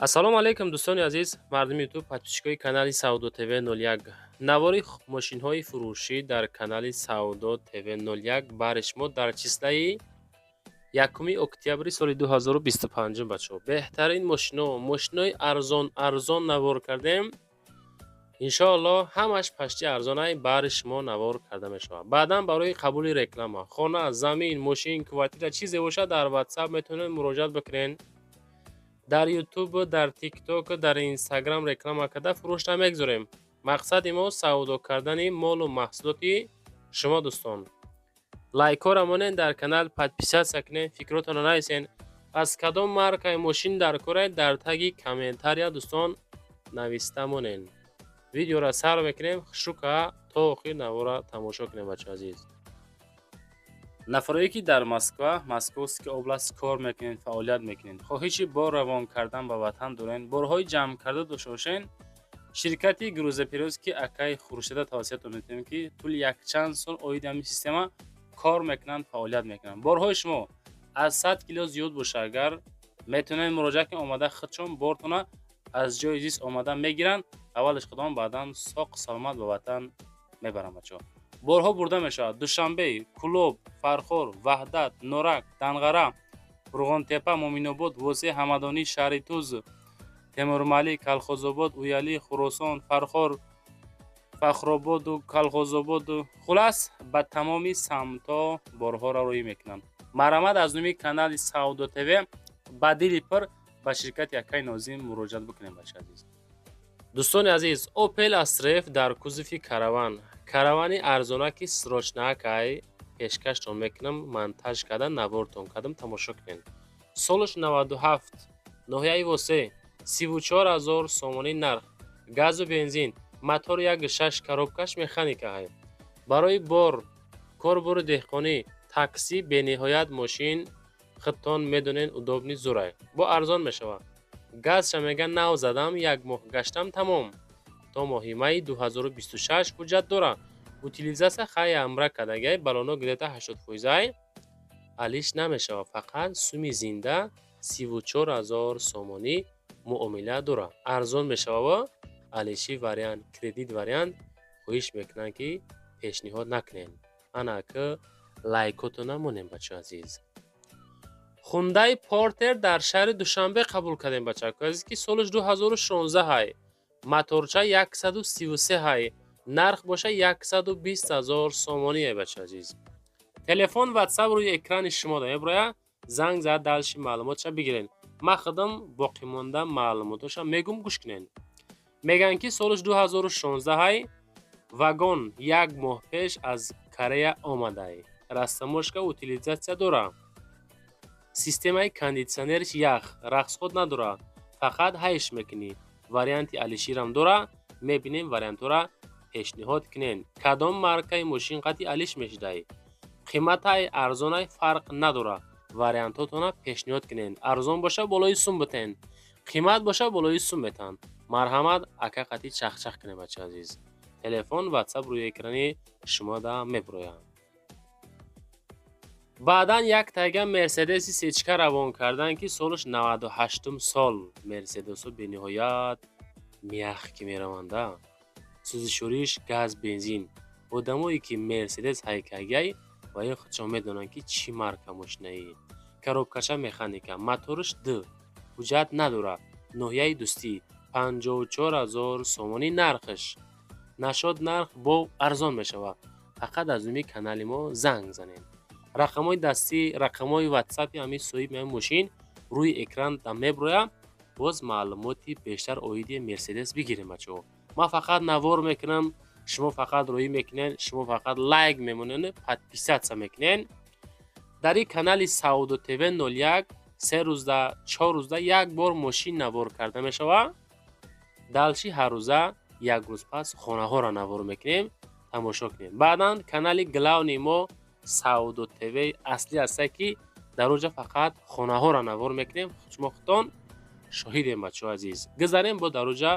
Ассалому алайкум, дӯстони азиз, мардуми Ютуб, подписчикои канали Савдо ТВ 01. Навори мошинҳои фурӯшӣ дар канали Савдо ТВ 01 бари шумо дар числаи 1 октябри соли 2025. Бачаҳо, беҳтарин мошино, мошинои арзон арзон навор кардем. Иншоалло, ҳамаш пашти арзонай бари шумо навор карда мешавад. Баъдан барои қабули реклама, хона, замин, мошин, квартира, чизе бошад, дар Ватсап метавонед муроҷиат бикунед. Дар Ютуб, дар Тикток, дар Инстаграм реклама карда фурӯшта мегузорем. Мақсади мо савдо кардани молу маҳсулоти шумо, дӯстон. Лайкҳоро монед, дар канал подписаться кунед, фикротонро нависен. Аз кадом маркаи мошин дар коред, дар таги комментария, дӯстон, нависта монед. Видеоро сар мекунем, хушрука то охир навора тамошо кунем, бачаҳо азиз. Нафарое ки дар Москва, Московский область кор мекунед, фаъолият мекунед, хоҳиши бор равон кардан ба ватан доред, борҳои ҷамъ карда дошта бошед, ширкати грузоперевозки акаи Хуршеда тавсиятон метавонем, ки тӯли якчанд сол оиди ҳамин система кор мекунанд, фаъолият мекунанд. Борҳои шумо аз 100 кило зиёд боша агар, метавонед муроҷиат кунед, омада худшон бортона аз ҷои зист омада мегиранд, аввалаш худон, баъдан соқ саломат ба ватан мебаранд. Бачаҳо, борҳо бурда мешавад Душанбе, Кӯлоб, Фархор, Ваҳдат, Норак, Данғара, Қурғонтеппа, Муъминобод, Восе, Ҳамадонӣ, шаҳри Туз, Темурмалик, Калхозобод, Уялӣ, Хуросон, Фархор, Фахрободу Калхозободу, хулас, ба тамоми самтҳо борҳоро роҳӣ мекунанд. Марҳамат, аз номи канали Савдо ТВ ба дили пур ба ширкати акаи Нозим муроҷиат бикунем, бача азиз. Дӯстони азиз, Опел Астра Ф дар кузови караван, каравани арзонаки срочнакай пешкаштон мекунам. Монтаж карда навортон кардам, тамошо кунед. Солаш 97, ноҳияи Восе, 34 000 сомонӣ нарх, газу бензин, мотор 1,6, коробкаш механикаҳай. Барои бор, корбори деҳқонӣ, таксӣ бениҳоят мошин, худтон медонед, удобный, зурай, бо арзон мешавад. Газша мега нав задам, як моҳ гаштам, тамом. То моҳи майи 2026 ҳуҷҷат дорад. Утилизация хай амра кардагиай, баллоно где-то 80 фоизай, алиш намешавад. Фақат суми зинда 34 000 сомонӣ муомила дорад. Арзон мешавад. Алиши вариант, кредит вариант хоҳиш мекунанд, ки пешниҳод накунем. Ана ки лайкотона монем, бачаҳо азиз. Хундай Портер дар шаҳри Душанбе қабул кардем, бачаҳо азиз, ки солаш 2016 ҳай, моторча 133 ҳай, нарх боша 120 ҳазор сомоние. Бача азиз, телефон, Ватсап рӯи экрани шумо да меброя, занг зад, дальше маълумотша бигирен. Ман худам боқимонда маълумотоша мегум, гӯш кунен. Мегӯянд, ки солаш 2016 ҳай, вагон як моҳ пеш аз Корея омадай, растаможка, утилизация дора, системаи кондитсионериш ях, расход надора, фақат ҳайш мекунӣ. Варианти алиширам дора, мебинем. Вариантҳоро пешниҳод кунен. Кадом маркаи мошин қати алиш мешудай, қиматай арзонай фарқ надора, вариантҳотона пешниҳод кунен. Арзон боша, болои сум битен, қимат боша, болои сум метан. Марҳамат, ака қати чахчах кунем, бача азиз. Телефон, Ватсап рӯи экрани шумо да мебуроянд. Баъдан як тайга Мерседеси сечка равон карданд, ки солаш 98-ум сол. Мерседесҳо бениҳоят мягкий мераванда, сӯзишвориш газ, бензин. Одамое ки Мерседес ҳайкагай ва ё худшон медонанд, ки чӣ марка мошинаи. Коробкаша механика, мотораш д, ҳуҷҷат надорад, ноҳияи Дӯстӣ, 54 000 сомонӣ нархаш. Нашод нарх бо арзон мешавад. Фақат аз номи канали мо занг занед. Рақамҳои дастӣ, рақамҳои Ватсапи ҳамин соҳиби ҳамин мошин рӯи экран да меброяд. Боз маълумоти бештар оиди Мерседес бигирем, бачаҳо. Ман фақат навор мекунам, шумо фақат роҳӣ мекунед, шумо фақат лайк мемонед, подписаться мекунед. Дар ин канали Савдо ТВ 01 3 рӯзда, 4 рӯзда як бор мошин навор карда мешавад. Дальше ҳаррӯза як рӯз пас хонаҳоро навор мекунем, тамошо кунем. Баъдан канали главный мо Савдо ТВ аслӣ ҳаста, ки дар оҷа фақат хонаҳоро навор мекунем. Шумо худтон шоҳидем, бачаҳо азиз. Гузарем, бо дар оҷа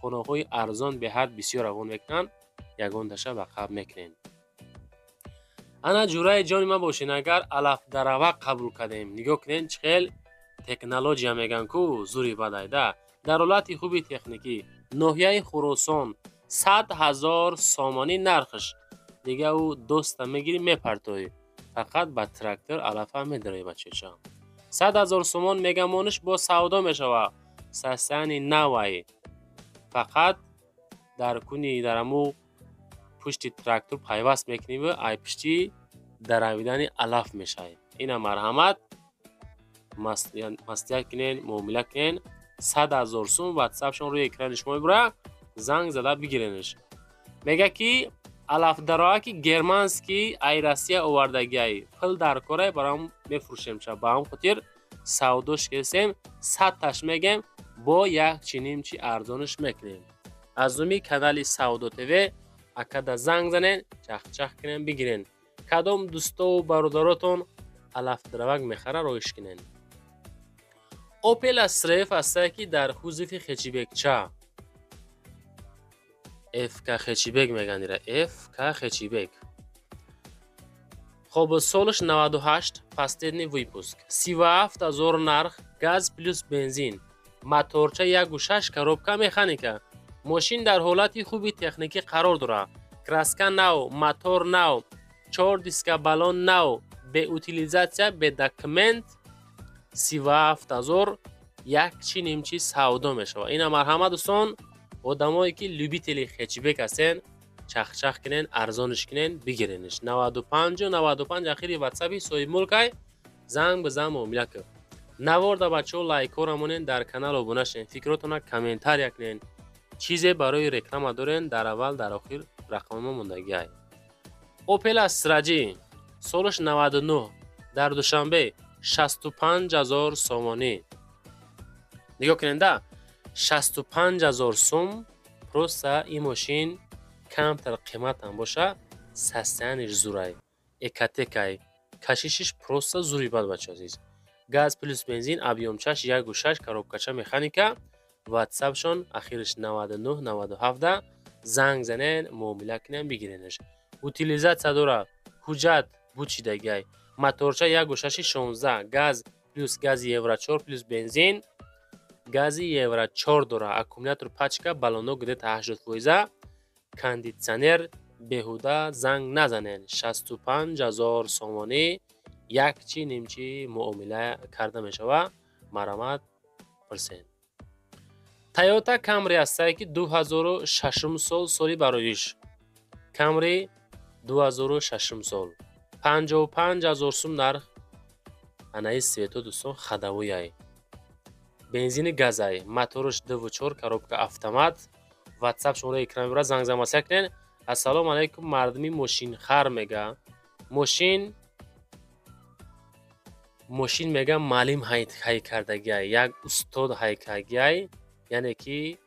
хонаҳои арзон беҳад бисёр равон мекунанд, ягонташа ба қабл мекунем. Ана, ҷураи ҷони ман бошед агар, алафдарава қабул кардем. Нигоҳ кунед, чӣ хел Технология меган ку, зури бадайда. Дар ҳолати хуби техникӣ, ноҳияи Хуросон, 100 000 сомонӣ нархш. Дига ӯ доста мегирӣ, мепартоӣ, фақат ба трактор алафа медароӣ, бачача. 100 000 сомон мегамониш, бо савдо мешава. Состояние навай, фақат дар куни дар аму пушти трактор пайваст мекуниву ай пушти даравидани алаф мешавед. Ина, марҳамат, маслиҳат кунен, муомила кунен. 100 000 сум. Ватсапшон рӯи экрани шумо мебура, занг зада бигиренш. Мега ки алафдароаки германский ай Россия овардагиай, пул дар корай, барам мефурӯшемша. Ба ҳам хотир савдош кесем, садташ мегем, бо як чинимчи арзониш мекунем. Аз номи канали Савдо ТВ акада занг занен, чахчах кунен, бигирен. Кадом дӯстову бародаротон алафдаравак мехара, роиш кунен. Опел Астра Ф ҳастае, ки дар кузови хэтчбекча, ФК хэтчбек мегӯянд ира, ФК хэтчбек. Хоб, солаш 98, последний выпуск, 37 000 нарх, газ плюс бензин, моторча 1,6, коробка механика. Мошин дар ҳолати хуби техникӣ қарор дорад. Краска нав, мотор нав, чор диска, баллон нав, бе утилизация, бе документ, 37 000, як чи нимчи савдо мешавад. Ина, марҳамат, дӯстон, одамое ки любители хэтчбек ҳастен, чахчах кунен, арзониш кунен, бигиренш. 95 95 ахири ватсапи соҳибмулкай, занг бизан, муомила кун. Наворда, бачаҳо, лайкҳоро монен, дар канал обуна шавен, фикротона комментария кунен. Чизе барои реклама дорен, дар аввал, дар охир рақамҳо мондагиай. Опел Астра Ҷи, солаш 99, дар Душанбе, 65 000 сомонӣ. Нигоҳ куненда, 65 000 сум. Просто ин мошин камтар қиматам боша, состояние ш зурай, Экотекай, кашишиш просто зури бад, бача азиз. Газ плюс бензин, объём чаш 1,6, коробкача механика. Ватсапшон ахириш 99 97, занг занен, муомила кунен, бигиренаш. Утилизация дора, ҳуҷҷат бучидагиай, моторча 1,6 16, газ плюс гази евро 4 плюс бензин, гази евро 4 дора, аккумулятор пачка, баллоно где-то 80 фоиза, кондитсионер. Беҳуда занг назанен. 65 000 сомонӣ, як чи нимчи муомила карда мешавад, марҳамат, пурсен. Тойота Камри ҳастае, ки 2006 сол, соли бароиш. Камри 2006 сол, 55 000 сум нарх. Анаи цвет о, дӯстон, ходовой ай, бензини газай, мотораш 2,4, коробка автомат. Ватсап шуморо экран мебарад, занг замаса кунед. Ассалому алайкум, мардуми мошинхар, мега мошин мега маълим ҳай кардагиай, як устод ҳай кардагиай, яъне ки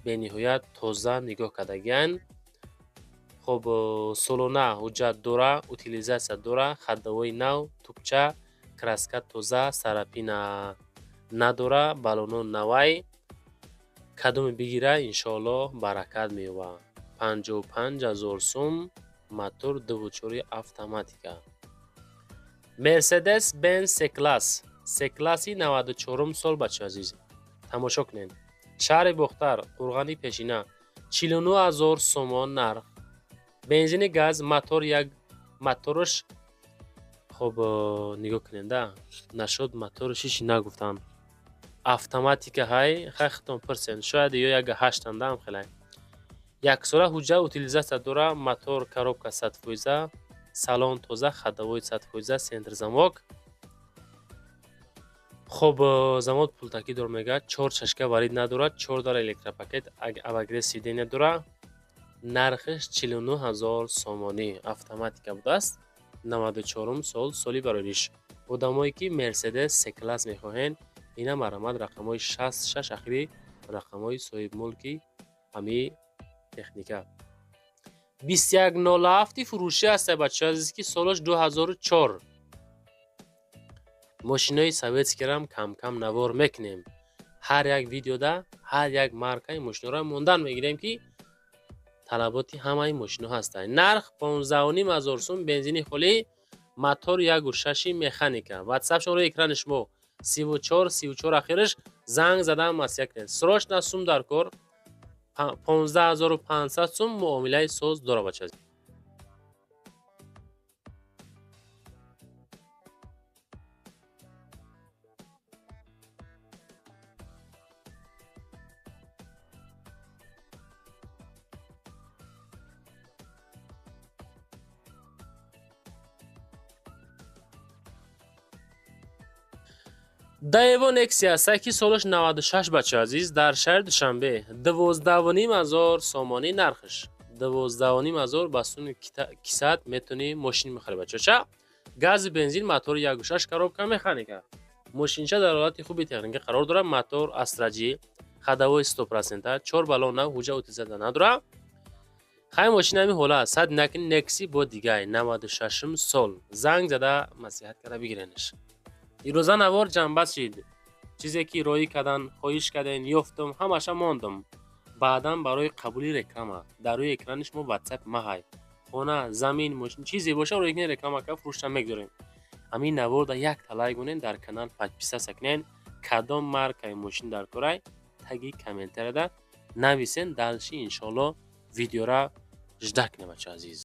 бениҳоят тоза нигоҳ кардагианд. Хоб, солона ҳуҷҷат дора, утилизация дора, ходовой нав, тупча, краска тоза, царапина надора, баллоно навай. Кадоме бигира, иншоаллоҳ, баракат меёбад. 55 000 сум, мотор 2,4, автоматика. Мерседес Бенз С-класс, С-класси 94-ум сол, бачаи азиз, тамошо кунед. Шаҳри Бохтар, Қурғани Пешина, 49 000 сомон нарх, бензини газ, мотор як мотораш. Хоб, нигоҳ кунед, да нашуд, мотораш ҳичи нагуфтанд. Автоматика ҳай, хай, худтон пурсен, шояд ё як ҳаштандаам хелай. Яксола ҳуҷҷат, утилизация дора, мотор, коробка 100%, салон тоза, ходовой 100%, центр замок. Хоб, замок пултакӣ дор, мегӯяд, чор чашка варид надорад, чор дар электропакет, обогрев сиденья дора. Нархаш 49 000 сомонӣ, автоматика будааст, 94-ум сол, соли бароиш. Одамое ки Мерседес С-класс мехоҳед, ина, марҳамат, рақамҳои 66 ахири рақамҳои соҳибмулки ҳамин техника. 2107 фурӯшӣ ҳаста, бачаҳои азиз, ки солаш 2004. Мошинои советский рам камкам навор мекунем. Ҳар як видеода ҳар як маркаи мошиноро мондан мегирем, ки талаботи ҳамаи мошино ҳастанд. Нарх 15 500 сум, бензини холӣ, мотор 1,6 механика. Ватсап шуморо экрани шумо. 34 34 ахираш занг задан маслиҳат кунед. Срочно сум дар кор, 15 500 сум, муомилаи соз дора, бача. Даево Нексия ки солаш 96, бача азиз, дар шаҳри Душанбе 12 500 сомонӣ нархш. 12 500 ба суми кисат метавонӣ мошин мехарӣ, бачача. Гази, бензин, мотори 1,6, коробка механика. Мошинча дар ҳолати хуби техника қарор дорад. Мотор Астра Ҷи, ходовой 100%, чор баллон нав, ҳуҷҷа утилизация надорад. Хай, мошин ҳамин ҳолат сад накни. Некси бо дигай 96-ум сол, занг зада маслиҳат карда бигиренаш. Ирӯза навор ҷамъбаст шид. Чизе ки роӣ кардан хоҳиш кардем, ёфтум, ҳамаша мондум. Баъдан барои қабули реклама дар рӯи экрани шумо Ватсап маҳай. Хона, замин, мошин, чизе боша, рӯи экрани реклама ка фурӯшта мегузорем. Ҳамин наворда якта лайк монед, дар канал подписаться кунед. Кадом маркаи мошин дар корай, таги комментарияда нависен. Дальше, иншоалло, видеора ждать кунем, бача азиз.